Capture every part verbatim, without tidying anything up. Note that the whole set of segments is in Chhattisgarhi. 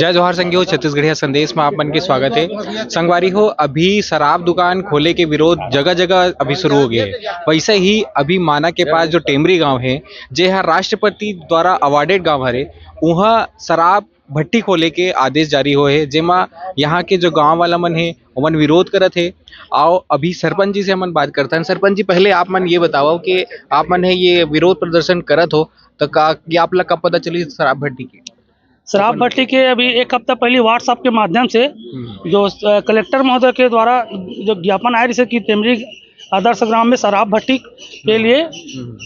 जय जोहार संगी हो, छत्तीसगढ़िया संदेश में आप मन के स्वागत है। संगवारी हो, अभी शराब दुकान खोले के विरोध जगह जगह अभी शुरू हो गया है। वैसे ही अभी माना के पास जो टेमरी गांव है, जे हर राष्ट्रपति द्वारा अवार्डेड गांव हरे, उहाँ शराब भट्टी खोले के आदेश जारी होए हे, जेमा यहाँ के जो गांव वाला मन हे, ओमन विरोध करत हे। आओ, अभी सरपंच जी से हमन बात करथन। सरपंच जी, पहले आप मन ये बताओ कि आप मन हे ये विरोध प्रदर्शन करत हो, तो का, ये आप ला कब पता चली शराब भट्टी के? शराब भट्टी के अभी एक हफ्ता पहले WhatsApp के माध्यम से हम्म। जो, अ, कलेक्टर महोदय के द्वारा जो ज्ञापन आए रहिसे कि टेमरी आदर्श ग्राम में शराब भट्टी के लिए हम्म।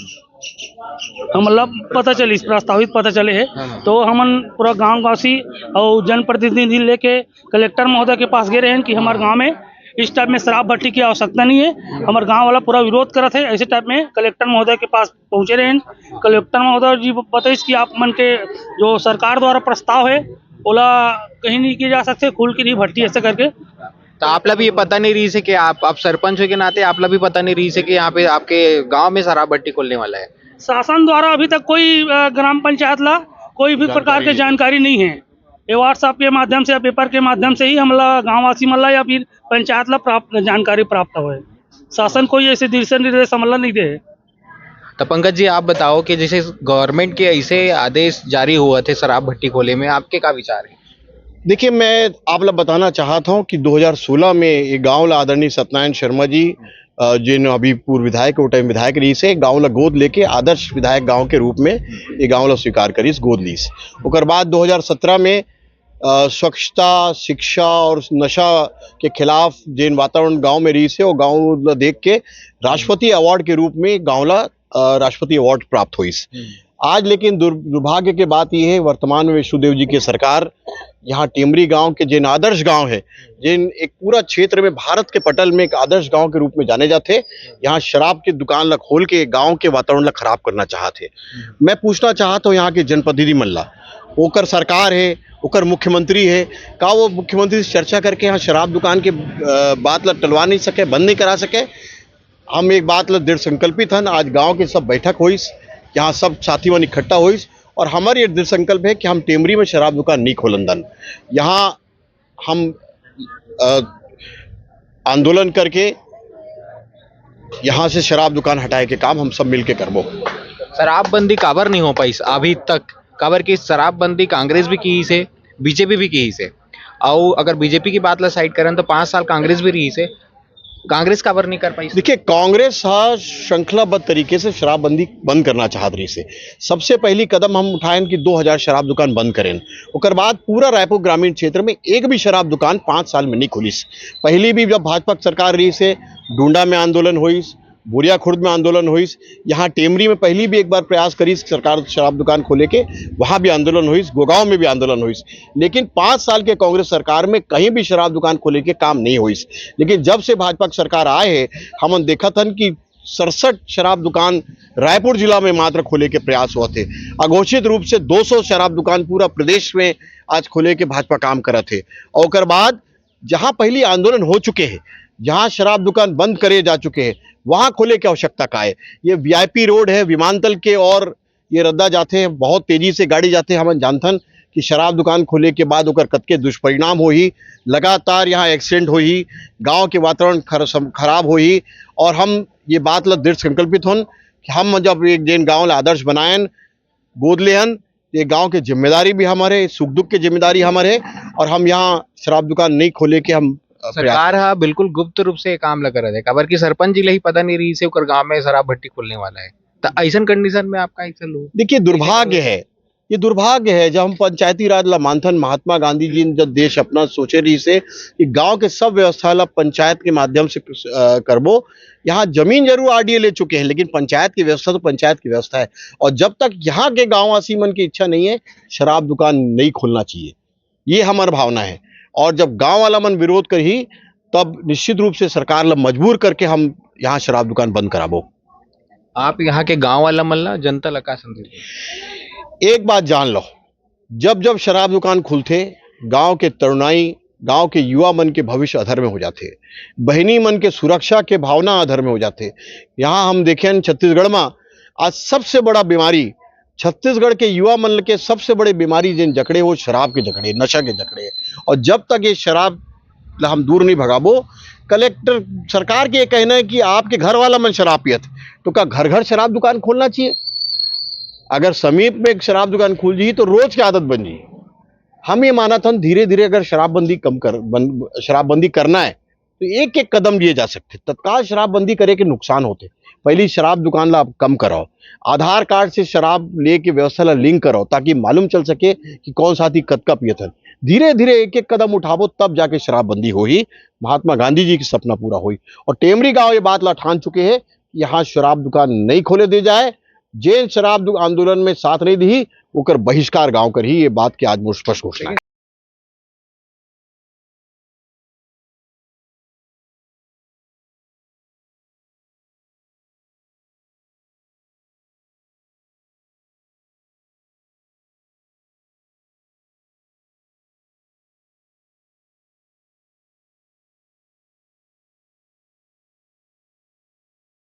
हमला पता चलिस, प्रस्तावित पता चले हे। हाँ। तो हमन पूरा गांव वासी और जनप्रतिनिधि लेके कलेक्टर महोदय के पास गए रहेन कि हमारे गांव में इस टाइप में शराब भट्टी की आवश्यकता नहीं है, हमारे गांव वाला पूरा विरोध करत है। ऐसे टाइप में कलेक्टर महोदय के पास पहुंचे रहेन। कलेक्टर महोदय जी बताइस कि आप मन के जो सरकार द्वारा प्रस्ताव है, ओला कहीं नहीं किया जा सकते, खुल के नहीं भट्टी ऐसे करके। तो आप ला भी ये पता नहीं रहिसे कि आप, आप सरपंच होए के नाते आप ला भी पता नहीं रहिसे कि यहाँ पे आपके गांव में शराब भट्टी खोलने वाला है। शासन द्वारा अभी तक कोई, अ, ग्राम पंचायत ला कोई भी प्रकार के जानकारी नहीं है। ये WhatsApp के माध्यम से या पेपर के माध्यम से ही हमला गांववासी मन ला या फिर पंचायत ला प्राप्त, जानकारी प्राप्त होए। शासन कोई ऐसे दिशा निर्देश हमला नहीं दे हे। तो पंकज जी, आप बताओ कि जैसे गवर्नमेंट के ऐसे आदेश जारी हुआ थे शराब भट्टी खोले में, आपके का विचार है? देखिए, मैं आप ला बताना चाहत हूँ कि दो हज़ार सोलह में ये गांव ला आदरणीय सत्यनारायण शर्मा जी, अ, जिन अभी पूर्व विधायक, वो टाइम विधायक रहिसे, गांव ला गोद लेके आदर्श विधायक गांव के रूप में ये गांव ला स्वीकार करिस, गोद लीस। ओकर बाद दो हज़ार सत्रह में, अ, स्वच्छता, शिक्षा और नशा के खिलाफ जेन वातावरण गांव में रहिसे, वो गांव ला देख के राष्ट्रपति अवार्ड के रूप में गांव ला, अ, राष्ट्रपति अवार्ड प्राप्त होइस। हम्म। आज लेकिन दुर-, दुर्भाग्य के बात ये है, वर्तमान में विष्णुदेव जी की सरकार यहाँ टेमरी गांव के, जिन आदर्श गांव है, जिन एक पूरा क्षेत्र में भारत के पटल में एक आदर्श गांव के रूप में जाने जाते, यहाँ शराब की दुकान ला खोल के गांव के वातावरण ला खराब करना चाहते। मैं पूछना चाहता हूँ यहाँ के जनप्रतिनिधि मन ला, ओकर सरकार है, ओकर मुख्यमंत्री है, का वो मुख्यमंत्री से चर्चा करके यहाँ शराब दुकान के, अ, बात ला टलवा नहीं सके, बंद नहीं करा सके? हम एक बात ला दृढ़ संकल्पित हन, आज गांव के सब बैठक होइस, यहाँ सब साथी मन इकट्ठा होइस और हमार ये दृढ़ संकल्प है कि हम टेमरी में शराब दुकान नहीं खोलन दन। यहाँ हम, अ, आंदोलन करके यहाँ से शराब दुकान हटाए के काम हम सब मिलके करबो। शराबबंदी काबर नहीं हो पाइस अभी तक? काबर कि शराबबंदी कांग्रेस भी किहिसे, बीजेपी भी किहिसे, अउ अगर बीजेपी की बात ला साइड करन तो पाँच साल कांग्रेस भी रहिसे, कांग्रेस काबर नहीं कर पाइस? देखिए, कांग्रेस हा श्रृंखलाबद्ध तरीके से शराबबंदी बंद करना चाहत रहिसे। सबसे पहली कदम हम उठाएन कि दो हज़ार शराब दुकान बंद करेन। ओकर बाद पूरा रायपुर ग्रामीण क्षेत्र में एक भी शराब दुकान पाँच साल में नहीं खुलिस। पहली भी जब भाजपा की सरकार रहिसे, डूंडा में आंदोलन होइस, बोरिया खुर्द में आंदोलन होइस, यहाँ टेमरी में पहली भी एक बार प्रयास करिस सरकार शराब दुकान खोले के, वहाँ भी आंदोलन होइस, गोगांव में भी आंदोलन होइस। लेकिन पाँच साल के कांग्रेस सरकार में कहीं भी शराब दुकान खोले के काम नहीं होइस। लेकिन जब से भाजपा की सरकार आए है, हमन देखत हन कि सड़सठ शराब दुकान रायपुर जिला में मात्र खोले के प्रयास होत हे। अघोषित रूप से दो सौ शराब दुकान पूरा प्रदेश में आज खोले के भाजपा काम करत हे। और ओकर बाद जहां पहली आंदोलन हो चुके हैं, जहां शराब दुकान बंद करे जा चुके हैं, वहां खोले के आवश्यकता का है? ये वीआईपी रोड है, विमानतल के और ये रद्दा जाथे, बहुत तेजी से गाड़ी जाथे। हमन जानथन कि शराब दुकान खोले के बाद ओकर कतके दुष्परिणाम होही, लगातार यहाँ एक्सीडेंट होही, गांव के वातावरण खर-, सम-, खराब होही। और हम ये बात ला दृढ़ संकल्पित हन कि हम जब एक जेन गांव ला आदर्श बनायन, गोद लेहन, ये गांव के जिम्मेदारी भी हमर हे, सुख दुख के जिम्मेदारी हमर हे, और हम यहाँ शराब दुकान नहीं खोले के हम, अ, प्रयास सरकार हा बिल्कुल गुप्त रूप से ये काम ला करत हे, काबर कि सरपंच जी ला ही पता नहीं रहिसे ओकर गांव में शराब भट्टी खुलने वाला है। त अइसन कंडीशन में आप का ऐसा लो? देखिए, दुर्भाग्य है, ये दुर्भाग्य है। जब हम पंचायती राज ला मानथन, महात्मा गांधी जी ने जब देश अपना सोचे रहिसे कि गांव के सब व्यवस्था ला पंचायत के माध्यम से, अ, करबो। यहाँ जमीन जरूर आरडीए ले चुके हैं, लेकिन पंचायत की व्यवस्था तो पंचायत की व्यवस्था है। और जब तक यहाँ के गांववासी मन की इच्छा नहीं है, शराब दुकान नहीं खोलना चाहिए, ये हमार भावना है। और जब गांव वाला मन विरोध करही, तब निश्चित रूप से सरकार ला मजबूर करके हम यहाँ शराब दुकान बंद कराबो। आप यहाँ के गांव वाला मन ला, जनता ला का संदेश देबो? एक बात जान लो, जब जब शराब दुकान खुलथे, गांव के तरुणाई, गांव के युवा मन के भविष्य अधर में हो जाथे, बहिनी मन के सुरक्षा के भावना अधर में हो जाथे। यहाँ हम देखेन, छत्तीसगढ़ में आज सबसे बड़ा बीमारी छत्तीसगढ़ के युवा मन के सबसे बड़े बीमारी जेन जकड़े, वो शराब के जकड़े, नशा के जकड़े। और जब तक ये शराब ला हम दूर नहीं भगाबो, कलेक्टर सरकार के ये कहना है कि आपके घर वाला मन शराब पियत, तो का घर घर शराब दुकान खोलना चाहिए? अगर समीप में एक शराब दुकान खुल जी तो रोज की आदत बन जी। हम ये मानत हन, धीरे धीरे अगर शराबबंदी कम कर बन, शराबबंदी करना है तो एक एक कदम लिए जा सकते। तत्काल शराबबंदी करे के नुकसान होते। पहली शराब दुकान ला आप कम कराओ, आधार कार्ड से शराब लेके व्यवस्था ला लिंक कराओ, ताकि मालूम चल सके कि कौन साथी कतका पियत हन। धीरे धीरे एक एक कदम उठाबो, तब जाके शराबबंदी होही, महात्मा गांधी जी के सपना पूरा होही। और टेमरी गांव ये बात ला ठान चुके हैं कि यहाँ शराब दुकान नहीं खोले दे जाए। जेन शराब दु-, आंदोलन में साथ नहीं दी, ओकर बहिष्कार गांव कर ही, ये बात के आज बहुत स्पष्ट घोषणा है।